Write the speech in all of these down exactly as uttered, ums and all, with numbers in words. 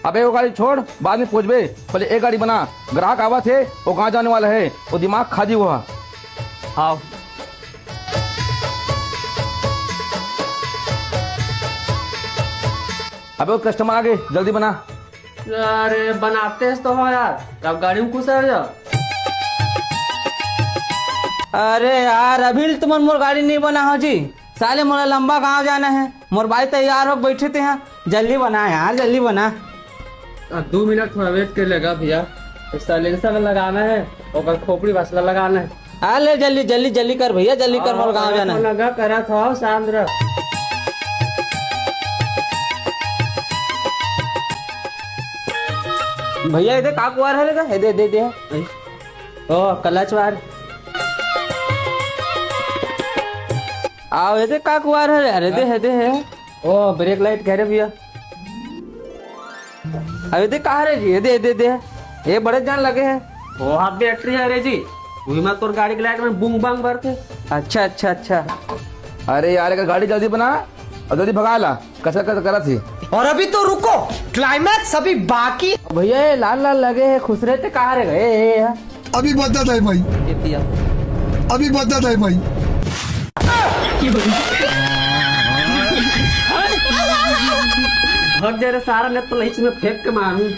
अबे वो गाड़ी छोड़, बाद में पूछबे, पहले एक गाड़ी बना, ग्राहक आवत हे, वो कहाँ जाने वाला है, वो दिमाग खा दी वो। आओ। अबे वो कस्टमर आ गए, जल्दी बना। अरे बनाते तो हो यार, अब गाड़ी में घुस आ जा। अरे यार, अभी तुमन मोर गाड़ी नहीं बना हो जी। साले मोला लंबा गांव जाना है, मोर भाई तैयार हो बैठे थे यहाँ। जल्दी बना यार, जल्दी बना। अब दो मिनट थोड़ा वेट कर लेगा भैया, तो साइलेंसर लगाना है, ओकर खोपड़ी वसला लगाना है। आ ले जल्दी जल्दी जल्दी कर भैया, जल्दी कर, मोर गांव जाना है। लगा करा था शांत रह। भैया इधर का कुआर है लगा, इधर दे दे। ओ क्लच वार। आओ इधर का कुआर है, अरे दे है दे है। ओ ब्रेक लाइट कह रहे भैया। अबे दे कहाँ रे जी? ये दे, ये दे, दे। ये बड़े जान लगे हैं। वो हाफ बैटरी है रे जी। वही मैं तोर गाड़ी के लाइट में बूंग बांग भरते। अच्छा, अच्छा, अच्छा। अरे यार, अगर गाड़ी जल्दी बना और जल्दी भगा ला, कसर कसर करा थी। और अभी तो रुको, क्लाइमैक्स अभी बाकी। भैया, ये लाल लाल लगे हैं, खुश रहते कहाँ रे गए? ये, ये, ये। अभी बदत है भाई। ये पिया। अभी बदत है भाई। भग जा रे सारा, नहीं तो लहीच में फेंक के मारूं।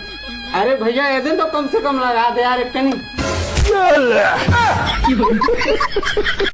अरे भैया, ये दिन तो कम से कम लगा दे यार, एक कनी।